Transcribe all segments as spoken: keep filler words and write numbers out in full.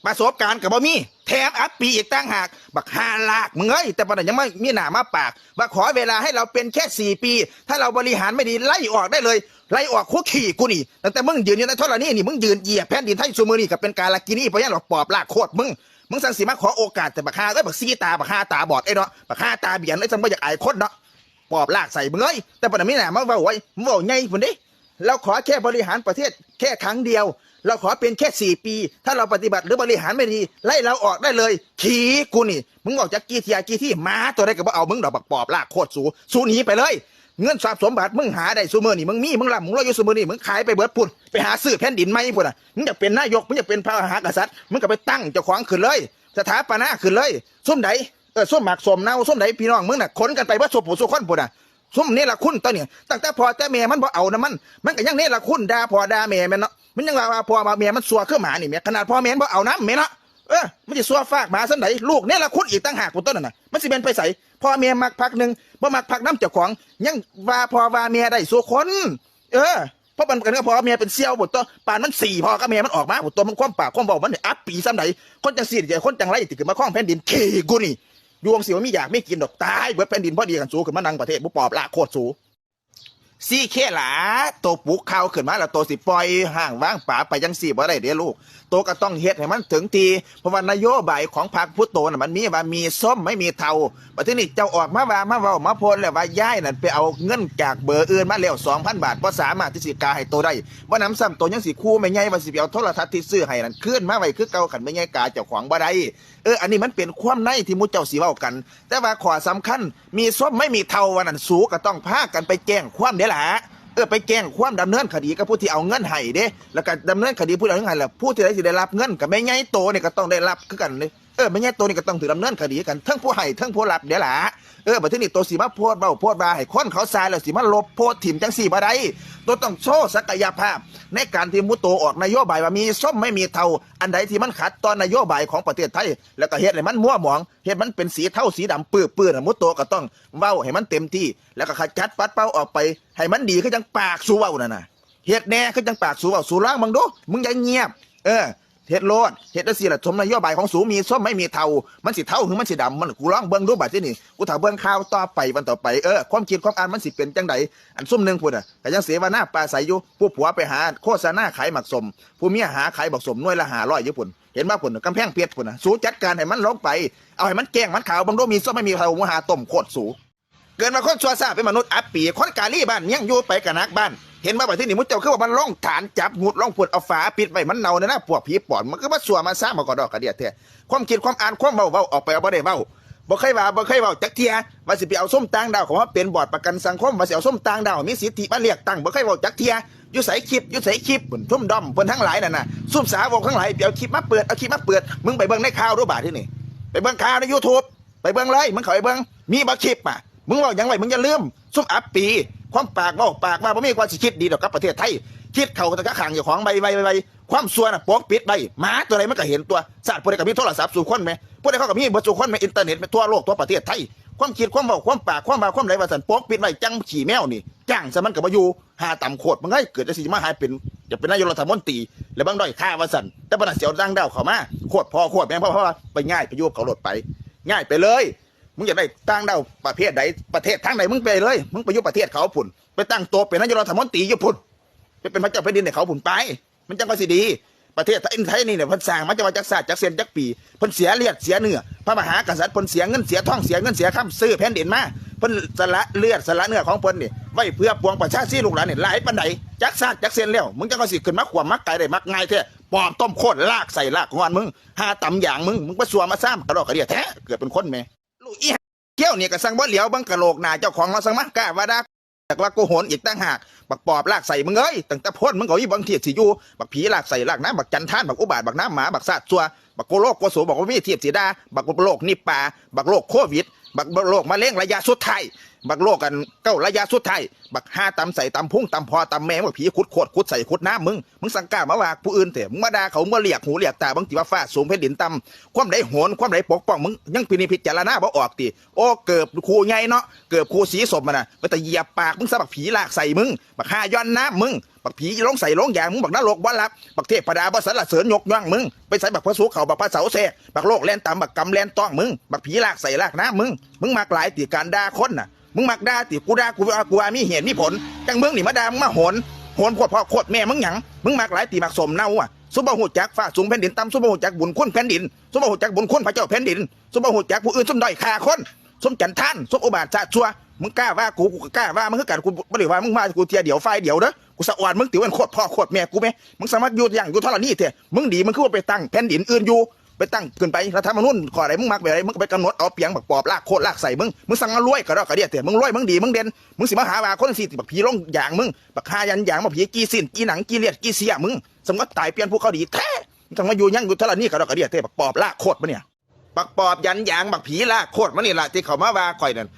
ประสบการณ์ก็บ่มี แถมอัปปีอีกต่างหาก บักห่าลากมึงเอ้ย แต่ปานนั้นยังมามีหน้ามาปาก ว่าขอเวลาให้เราเป็นแค่สี่ปี ถ้าเราบริหารไม่ดีไล่ออกได้เลย ไล่ออกคุกขี้กูนี่ ตั้งแต่มึงยืนอยู่ในธรณีนี่ มึงยืนเหยียบแผ่นดินไทยซุมื้อนี่ก็เป็นกาลกินี เพราะหยังดอก ปอบลากโคตรมึง มึงสั่งสิมาขอโอกาสแต่บักห่าเอ้ย บักสี่ตา บักห่าตาบอดไอ้เนาะ บักห่าตาเบียนไอ้สั่งบ่อยากอายคนเนาะ ปอบลากใส่มึงเอ้ย แต่ปานนั้นมีหน้ามาเว้าไว้ มึงเว้าใหญ่พุ้นเด้ เราขอแค่บริหารประเทศแค่ครั้งเดียว เราขอเป็นแค่สี่ปี ถ้าเราปฏิบัติหรือบริหารไม่ดี ไล่เราออกได้เลย ขี้กูนี่ มึงออกจากกี่เที่ยกี่ที่ หมาตัวใดก็บ่เอามึงดอก บักปอบลากโคตรสู สูหนีไปเลย เงินทรัพย์สมบัติมึงหาได้ซุมื้อนี่ มึงมี มึงร่ำมึงรวยอยู่ซุมื้อนี่ มึงขายไปเบิดพุ้น ไปหาซื้อแผ่นดินใหม่พุ้นน่ะ มึงอยากเป็นนายก มึงอยากเป็นพระมหากษัตริย์ มึงก็ไปตั้งเจ้าของขึ้นเลย สถาปนาขึ้นเลย ซุมใด เออ ซุมหมากส้มเน่า ซุมใดพี่น้องมึงน่ะ ขนกันไปเบิดสู่ผู้สู่คนพุ้นน่ะ ซุมเนรคุณตัวนี้ ตั้งแต่พ่อแต่แม่มันบ่เอานำมัน มันก็ยังเนรคุณด่าพ่อด่าแม่แม่นเนาะ มันยังว่า ว่าพ่อว่าแม่มันซั่วคือหมานี่แม่ ขนาดพ่อแม่มันบ่เอานำแม่เนาะ เออ มันสิซั่วฟากหมาส่ำใด ลูกเนรคุณอีกต่างหากพุ้นตัวนั้นน่ะ มันสิแม่นไปไส พ่อแม่มักพรรคหนึ่ง บ่มักพรรคนำเจ้าของ ยังว่าพ่อว่าแม่ได้สู่คน เออ เพราะมันกันกับพ่อกับแม่เป็นเสี่ยวพุ้นตัว ปานมันซี้พ่อกับแม่มันออกมาพุ้นตัว มันความปากความเว้ามันนี่อัปปีส่ำใด คนจังซี่ คนจังไรที่ขึ้นมาครองแผ่นดิน ขี้กูนี่ อยู่จังซี่บ่มีอยากมีกินดอก ตายเบิดแผ่นดินพอดี คันสูขึ้นมานั่งประเทศ บ่ปอบลากโคตรสู ซีเคหลา โตปลุกข่าวขึ้นมาแล้ว โตสิปล่อยฮ้างวางป๋าไปจังซี่บ่ได้เด้ลูก โตก็ต้องเฮ็ดให้มันถึงที่ เพราะว่านโยบายของพรรคผู้โตน่ะมันมีว่ามีส้มไม่มีเทา บัดทีนี้เจ้าออกมาว่ามาเว้ามาโพสต์แล้วว่ายายนั่นไปเอาเงินจากเบอร์อื่นมาแล้ว สองพัน บาท บ่สามารถที่สิกาให้โตได้ บ่หนำซ้ำโตยังสิขู่แม่ใหญ่ว่าสิไปเอาโทรทัศน์ที่ซื้อให้นั่นคืนมาไว้คือเก่า คันแม่ใหญ่กาเจ้าของบ่ได้ เออ อันนี้มันเป็นความในที่หมู่เจ้าสิเว้ากัน แต่ว่าข้อสำคัญ มีส้มไม่มีเทาว่านั่น สูก็ต้องพากันไปแจ้งความเด้ล่ะ เออ ไปแจ้งความดำเนินคดีกับผู้ที่เอาเงินให้เด้ แล้วก็ดำเนินคดีผู้ที่เอาเงินให้ แล้วผู้ที่ใดสิได้รับเงิน กับแม่ใหญ่โตนี่ก็ต้องได้รับคือกันเด้ เออ แม่ใหญ่โตนี่ก็ต้องถูกดำเนินคดีกัน ทั้งผู้ให้ทั้งผู้รับเด้ล่ะ เออ บัดทีนี้โตสิมาโพสต์เว้าโพสต์ว่าให้คนเขาซาแล้วสิมาลบโพสต์ถิ่มจังซี่บ่ได้ โตต้องโชว์ศักยภาพในการที่หมู่โตออกนโยบายว่ามีส้มไม่มีเทา อันใดที่มันขัดต่อนโยบายของประเทศไทย แล้วก็เฮ็ดให้มันมัวหมอง เฮ็ดมันเป็นสีเทาสีดำปื้อๆน่ะ หมู่โตก็ต้องเว้าให้มันเต็มที่ แล้วก็ขจัดปัดเป่าออกไป ให้มันดีคือจังปากสูเว้านั่นน่ะ เฮ็ดแหน่คือจังปากสูเว้า สูลองเบิ่งดู มึงอย่าเงียบ เออ เฮ็ดโลด เฮ็ดจังซี่ล่ะ สมนโยบายของสู มีส้มไม่มีเทา มันสิเทาหรือมันสิดำ มัน กูลองเบิ่งดูบัดทีนี้ กูถ้าเบิ่งข่าวต่อไปวันต่อไป เออ ความคิดความอ่านมันสิเป็นจังใด อันซุมหนึ่งพุ้นน่ะ ก็ยังเสวนาปราศรัยอยู่ ผู้ผัวไปหาโฆษณาขายหมากส้ม ผู้เมียหาขายบักส้มหน่วยละห้าร้อยอยู่พุ้น เห็นบ่พุ้น กำแพงเพชรพุ้นน่ะ สูจัดการให้มันลงไป เอาให้มันแจ้งมันขาวเบิ่งดู มีส้มไม่มีเทา หมู่ห่าต้มโคตรสู เกิดมาคนชั่วช้าเป็นมนุษย์อัปปี คนกาลีบ้านยังอยู่ไปกะหนักบ้าน เห็นบ่บัดทีนี้หมู่เจ้าคือว่ามันลงฐานจับงุดลงพุ้น เอาฝาปิดไว้มันเน่าแน่นะ พวกผีปอบ มันคือมาซั่วมาซ่ามากระดอกกระเดี้ยแท้ ความคิดความอ่านความเว้า เว้าออกไปเอาบ่ได้เว้า บ่เคยว่า บ่เคยเว้าจักเที่ย ว่าสิไปเอาส้มต่างด้าวเข้ามาเป็นบอร์ดประกันสังคม ว่าสิเอาส้มต่างด้าวมีสิทธิมาเลือกตั้ง บ่เคยเว้าจักเที่ย อยู่ไสคลิป อยู่ไสคลิป พุ้น ซุมด้อมเพิ่นทั้งหลายนั่นน่ะ ซุมสาวกทั้งหลาย ไปเอาคลิปมาเปิด เอาคลิปมาเปิด มึงไปเบิ่งในข่าวดูบาดทีนี้ ไปเบิ่งข่าวในยูทูบ ไปเบิ่งเลย มึงเข้าไปเบิ่ง มีบ่คลิปอ่ะ มึงเว้าหยังไว้ มึงอย่าลืม ซุมอัปปี ความปากเว้าปากว่าบ่มีความสิคิดดีดอกกับประเทศไทย คิดเข้าแต่ข้างเจ้าของไวๆๆๆ ความชั่วน่ะปกปิดไว้ หมาตัวใดมันก็เห็นตัว ชาติผู้ใดก็มีโทรศัพท์สู่คนแหม ผู้ใดเขาก็มีเบิดสู่คนแหม อินเทอร์เน็ตทั่วโลกทั่วประเทศไทย ความคิดความเว้าความปากความว่าความใดว่าซั่น ปกปิดไว้จั่งขี้แมวนี่ จ้างซะมันก็บ่อยู่ ห่าต่ำโคตร มึงเอ้ย เกิดจั่งซี่มาหาเป็น อยากเป็นนายกรัฐมนตรี แล้วบังด้อยค่าว่าซั่น แต่ปานนั้นสิเอาต่างด้าวเข้ามา โคตรพ่อโคตรแม่ เพราะว่าไปย้ายไปอยู่กับเขาโลดไป ย้ายไปเลย มึงอยากได้ต่างด้าวประเภทใด ประเทศทางใด มึงไปเลย มึงไปอยู่ประเทศเขาพุ้น ไปตั้งตัวเป็นนายกรัฐมนตรีอยู่พุ้น ไปเป็นพระเจ้าแผ่นดินให้เขาพุ้นไป มันจั่งว่าสิดี ประเทศไทย ไทยนี่เนี่ย เพิ่นสร้างมาจั่งว่าจักชาติจักเส้นจักปี เพิ่นเสียเลือดเสียเนื้อ พระมหากษัตริย์เพิ่นเสียเงินเสียทอง เสียเงินเสียคำซื้อแผ่นดินมา เพิ่นสละเลือดสละเนื้อของเพิ่นนี่ ไว้เพื่อปวงประชาชนลูกหลานนี่หลายปานใด จักชาติจักเส้นแล้ว มึงจั่งว่าสิขึ้นมาขวมมาไกลได้มักง่ายแท้ ปอบต้มโคตรลากไส้ลากงอนมึง ห่าตำยางมึง มึงมาซั่วมาซ่ามกระดอกกระเดี้ยแท้ เกิดเป็นคนแหม ลูกอีเขี้ยวนี่ก็สั่งบ่เหลียวเบิ่งกะโหลกหน้าเจ้าของ เฮาสั่งมากล้าว่าด่า แต่ว่าโกหกอีกต่างหาก บักปอบลากไส้มึงเอ้ย ตั้งแต่พ้นมึงก็มีบางเที่ยสิอยู่ บักผีลากไส้ลากน้ำ บักจันทาน บักอุบาท บักน้ำหมา บักซาดซัว บักโกโลกโกโส บักบ่มีเที่ยสิด่า บักโรคนิปา บักโรคโควิด บักโรคมะเร็งระยะสุดท้าย บักโลกอันเก้าระยะสุดท้าย บักห่าตำใส่ตำพุงตำพอตำแม่ บักผีขุดโคตรขุดใส่ขุดน้ำมึง มึงสังกล้ามาว่าผู้อื่นแท้ มึงมาด่าเขา มึงมาเรียกหูเรียกตา มึงสิว่าฟ้าสูงแผ่นดินต่ำ ความใดโหน ความใดปกป้อง มึงยังพินิจพิจารณาบ่ออกติ โอ้ เกิบคู่ใหญ่เนาะ เกิบคู่สีส้มมันน่ะ ไปแต่เหยียบปากมึงซะ บักผีลากใส่มึง บักห่าย้อนน้ำมึง บักผีลงใส่ลงยางมึง บักนรกบ่หลับ บักเทพดาบ่สรรเสริญยกย่องมึง ไปใส่บักพระสุเขา บักพระเสาแทรก บักโลกแล่นตำ บักกำแล่นต้องมึง บักผีลากใส่ลากน้ำมึง มึงมักหลายติการด่าคนน่ะ มึงมักด่าติ กูด่า กูว่า กูว่ามีเหตุมีผล จังมึงนี่มาด่า มึงมาโหน โหนโคตรพ่อโคตรแม่มึงหยัง มึงมักหลายติ มักสมเนาอ่ะ ซุมบ่ฮู้จักฟ้าสูงแผ่นดินต่ำ ซุมบ่ฮู้จักบุญคุณแผ่นดิน ซุมบ่ฮู้จักบุญคุณพระเจ้าแผ่นดิน ซุมบ่ฮู้จักผู้อื่น ซุมด้อยค่าคน ซุมจันทาน ซุมอุบาทชาติชั่ว มึงกล้าว่ากู กูก็กล้าว่ามึงคือกัน กูบ่ได้ว่ามึงมากูเทียเดียวฝ่ายเดียวเด้อ กูสะออนมึงติ เป็นโคตรพ่อโคตรแม่กูแม่ มึงสมัครอยู่อย่างอยู่ธรณีแท้ มึงดี มึงคือว่าไปตั้งแผ่นดินอื่นอยู่ ไปตั้งขึ้นไป รัฐธรรมนูญข้อใดมึงมักแบบใด มึงก็ไปกำหนดเอาเปียงบักปอบลากโคตรลากใส่มึง มึงสั่งมารวยกระดอกกระเดียแท้ มึงรวย มึงดี มึงเด่น มึงสิมาหาว่าคนสิบักผีลงยางมึง บักห่ายันยาง บักผีกี้สิ้น กี้หนัง กี้เลียด กี้เสียมึง สมก็ตายเปลี่ยนผู้เขาดีแท้ มึงสั่งมาอยู่ยังอยู่ธรณีกระดอกกระเดียแท้ บักปอบลากโคตรมาเนี่ย บักปอบยันยาง บักผีลากโคตรมานี่ล่ะ ที่เขามาว่าข่อยนั่น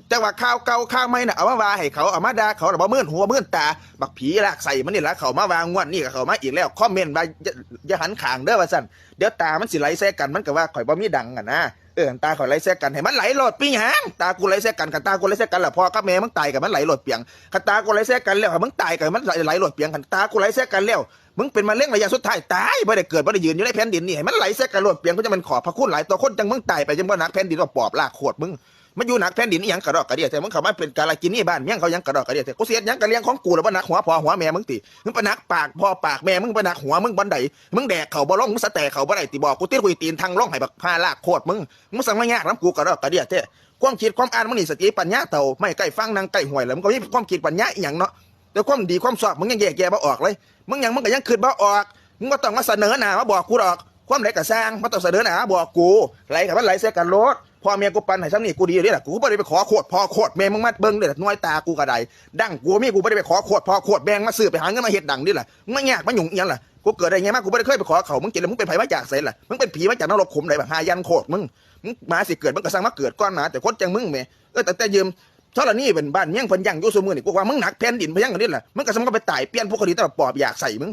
แต่ว่าข่าวเก่าข่าวใหม่น่ะ เอามาว่าให้เขา เอามาด่าเขา แล้วบ่มื่นหัวมื่นตา บักผีลากใส่มานี่ล่ะ เขามาว่างวดนี้ก็เขามาอีกแล้ว คอมเมนต์ว่า อย่า อย่าหันข้างเด้อ ว่าซั่น เดี๋ยวตามันสิไหลใส่กัน มันก็ว่าข่อยบ่มีดังอะนะ เออ ตาข่อยไหลใส่กัน ให้มันไหลโลด เป็นหยัง ตากูไหลใส่กัน คันตากูไหลใส่กันแล้ว พ่อกับแม่มึงตายก็มันไหลโลดเปียง คันตากูไหลใส่กันแล้ว ให้มึงตายก็มันไหลโลดเปียง คันตากูไหลใส่กันแล้ว มึงเป็นมะเร็งระยะสุดท้าย ตาย บ่ได้เกิด บ่ได้ยืนอยู่ในแผ่นดินนี่ ให้มันไหลใส่กันโลดเปียง กูจะมันขอบพระคุณหลาย ต่อคนจังมึงตายไป จังบ่หนักแผ่นดิน ว่าปอบลากโคตรมึง มันอยู่หนักแผ่นดินอีหยังกระดอกกระเดียแท้ มึงเข้ามาเป็นกาลกินีบ้านเมียงเขาหยังกระดอกกระเดียแท้ กูสิเฮ็ดหยังกับเรื่องของกู แล้วบ่หนักหัวพ่อหัวแม่มึงติ มึงไปหนักปากพ่อปากแม่มึง ไปหนักหัวมึงบ่อนใด มึงแดกเข้าบ่ลง มึงสะแตกเข้าบ่ได้ติ บอกกูติ กูสิตีนทังลงให้บักห่าลากโคตรมึง มึงสั่งมายากนำกูกระดอกกระเดียแท้ ความคิดความอ่านมึงนี่ สติปัญญาเฒ่า ไม้ใกล้ฝั่งนั่งใกล้ห้วย แล้วมึงก็มีความคิดปัญญาอีหยังเนาะ แต่ความดีความชอบมึงยังแยกแยะบ่ออกเลย มึงหยังมึงก็ยังคิดบ่ออก มึงบ่ต้องมาเสนอหน้ามาบอกกูดอก ความใดก็ซ่าง บ่ต้องเสนอหน้ามาบอกกู ไหลก็มันไหลใส่กันโลด พ่อแม่กูปันให้ส่ำนี้กูดีอยู่เด้ล่ะ กูบ่ได้ไปขอโคตรพ่อโคตรแม่มึงมาเบิ่งเด้ล่ะ หน่วยตากูก็ได้ ดั้งกูมี กูบ่ได้ไปขอโคตรพ่อโคตรแม่มาซื้อ ไปหาเงินมาเฮ็ดดั้งเด้ล่ะ มึงมายากมายุ่งอีหยังล่ะ กูเกิดได้ไงมา กูบ่ได้เคยไปขอเขา มึงกินแล้วมึงเป็นไผมาจากไสล่ะ มึงเป็นผีมาจากนรกขุมใด บักห่ายันโคตรมึง มึงหมาสิเกิด มึงก็สั่งมาเกิดก่อนหมา แต่คนจังมึงแหม เออ ตั้งแต่ยืมธรณีเป็นบ้านเมียงเพิ่นยังอยู่ซุมื้อนี่ กูว่ามึงหนักแผ่นดินเพิ่นยังกันนี่ล่ะ มึงก็สมกับไปตายเปลี่ยนผู้คดีตลอดปอบอยากใส่มึง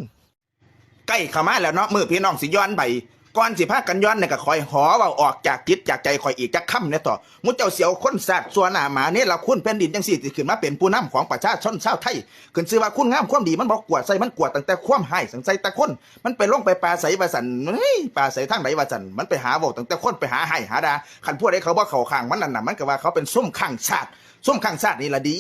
ใกล้เข้ามาแล้วเนาะ มื้อพี่น้องสิย้อนไป ก่อนสิพากันย้อนเนี่ย ก็ขอยขอเว้าออกจากจิตจากใจข่อยอีกจักคำแหน่ต่อ หมู่เจ้าเสียวคนซาดซัวหน้าหมาเนรคุณแผ่นดินจังซี่ สิขึ้นมาเป็นผู้นำของประชาชนชาวไทย ขึ้นชื่อว่าคุณงามความดี มันบ่กวาดใส่ มันกวาดตั้งแต่ความร้ายสังใส่แต่คน มันไปลงไปปราศรัยว่าซั่น เฮ้ย ปราศรัยทางใดว่าซั่น มันไปหาเว้าตั้งแต่คน ไปหาร้ายหาด่า คันผู้ใดเขาบ่เข้าข้างมันนั่นน่ะ มันก็ว่าเขาเป็นซุมข้างชาติ ซุมข้างชาตินี่ล่ะดี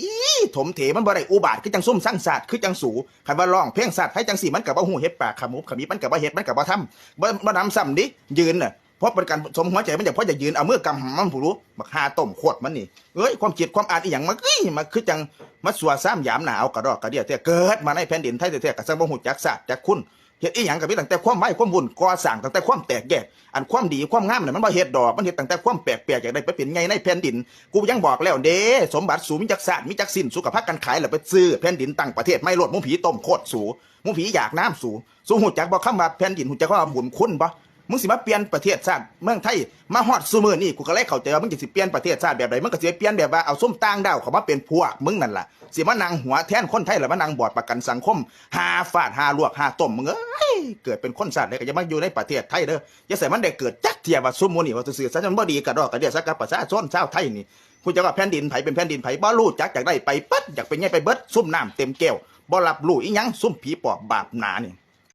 ถมเถ มันบ่ได้อุบาทคือจังซุมข้างชาติ คือจังสู คันว่าร้องเพลงชาติไทยจังซี่ มันก็บ่ฮู้เฮ็ดปากขมุบขมิบ มันก็บ่เฮ็ด มันก็บ่ทำ บ่ บ่นำซ้ำดิ ยืนน่ะ เพราะเป็นการสมหัวใจมันอยาก เพราะอยากยืนเอามือกำหำมันผู้รู้ บักห่าต้มโคตรมันนี่ เอ้ย ความคิดความอ่านอีหยังมา เอ้ย มาคือจังมาซัวซ้ำยามหน้าเอากระดอกกระเดียแท้ เกิดมาในแผ่นดินไทยแท้ๆ ก็ซังบ่ฮู้จักชาติจักคุณ เฮ็ดอีหยังก็มีตั้งแต่ความไว้ความวุ่น ก่อสร้างตั้งแต่ความแตกแยก อันความดีความงามน่ะมันบ่เฮ็ดดอก มันเฮ็ดตั้งแต่ความแปลกแปลก อยากได้ไปเป็นใหญ่ในแผ่นดิน กูยังบอกแล้วเด้ สมบัติสูมีจักชาติ มีจักสิ้น สูก็พากันขายแล้วไปซื้อแผ่นดินตั้งประเทศใหม่โลด หมู่ผีต้มโคตรสู หมู่ผีอยากน้ำสู สูฮู้จักบ่คำว่าแผ่นดิน ฮู้จักคำว่าบุญคุณบ่ มึงสิมาเปลี่ยนประเทศชาติเมืองไทย มาฮอดซุมื้อนี้ กูก็เลยเข้าใจว่ามึงจะสิเปลี่ยนประเทศชาติแบบใด มึงก็สิไปเปลี่ยนแบบว่าเอาซุมต่างด้าวเข้ามาเป็นพวกมึงนั่นล่ะ สิมานั่งหัวแทนคนไทย แล้วมานั่งบอร์ดประกันสังคม หาฟาดหาลวกหาต้ม มึงเอ้ย เกิดเป็นคนชาติใดก็อย่ามาอยู่ในประเทศไทยเด้อ อย่าใส่มันได้เกิดจักเที่ย ว่าซุมหมู่นี่ว่าซื่อๆ ซะ มันบ่ดีกระดอกกระเดียซะกับประชาชนชาวไทยนี่ ฮู้จักว่าแผ่นดินไผเป็นแผ่นดินไผ บ่ฮู้จัก อยากได้ไปเบิด อยากเป็นใหญ่ไปเบิด ซุมน้ำเต็มแก้ว บ่รับรู้อีหยัง ซุมผีปอบบาปหนานี่